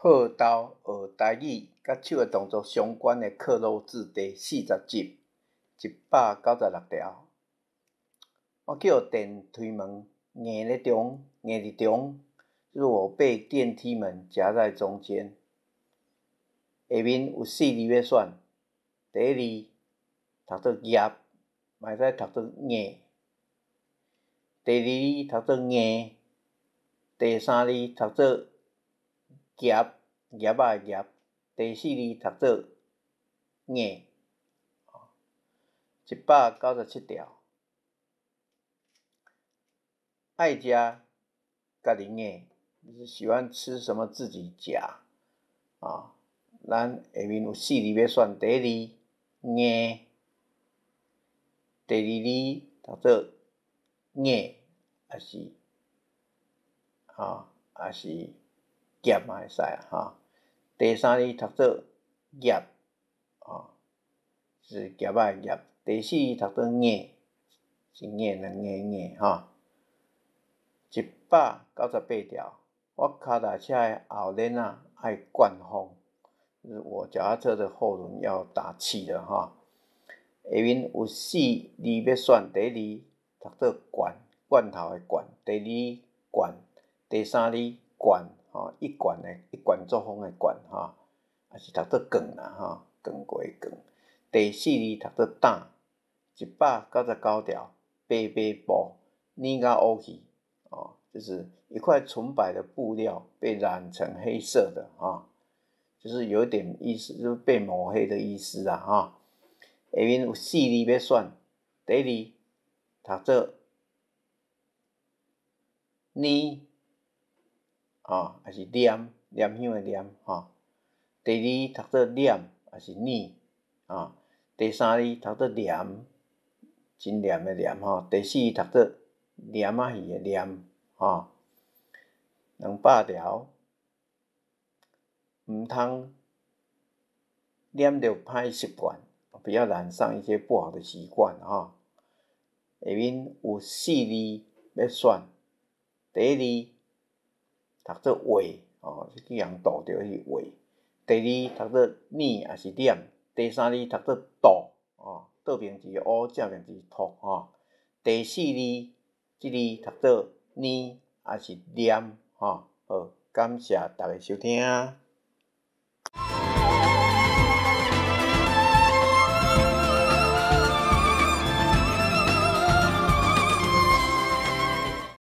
好豆學台語，佮手的動作相關的克漏字第四十集，196條。我去予電梯門硬咧中，硬佇中，就是我被電梯門夾在中間。下面有四字欲選，第一字讀做夾，嘛會使讀做硬；第二字讀做硬，第三字讀做夾，夾仔的夾，第四字讀做硬。197條，愛食家己硬，就是喜歡吃什麼自己夾啊。咱下面有四字欲選，第一字硬，第二字讀做硬，抑是抑是夾嘛會使吼。第三字讀做夾，是夾仔的夾。第四字讀做硬，是硬兩个硬吼。198條，我跤踏車的後輪仔愛灌風，就是我腳踏車的後輪要打氣了吼。下面有四字欲選，第一字讀做罐，罐頭的罐；第二字罐，第三字罐，吼，一罐的一罐作風的罐吼，抑是讀做罐啦吼，罐過的罐。第四字讀做膽。199條，白白布染甲烏去，哦，就是一塊純白的布料被染成黑色的，哈，就是有點意思，就是被抹黑的意思啊，哈。下面有四字欲選，第一字讀做奶，哦，抑是念，念香的念，吼。第二字讀做念，抑是奶，啊，第三字讀做黏。真黏的黏吼，第四字讀做黏仔魚的黏吼，200條，毋通染著歹習慣，不要染上一些不好的習慣吼。下面有四字欲選，第一字讀做畫，哦，去予人盜著彼個畫；第二字讀做捏，抑是念；第三字讀做杜，哦。倒爿一個烏，正爿一個兔吼。第四字，這字讀做奶，抑是黏吼。好，感謝大家收聽。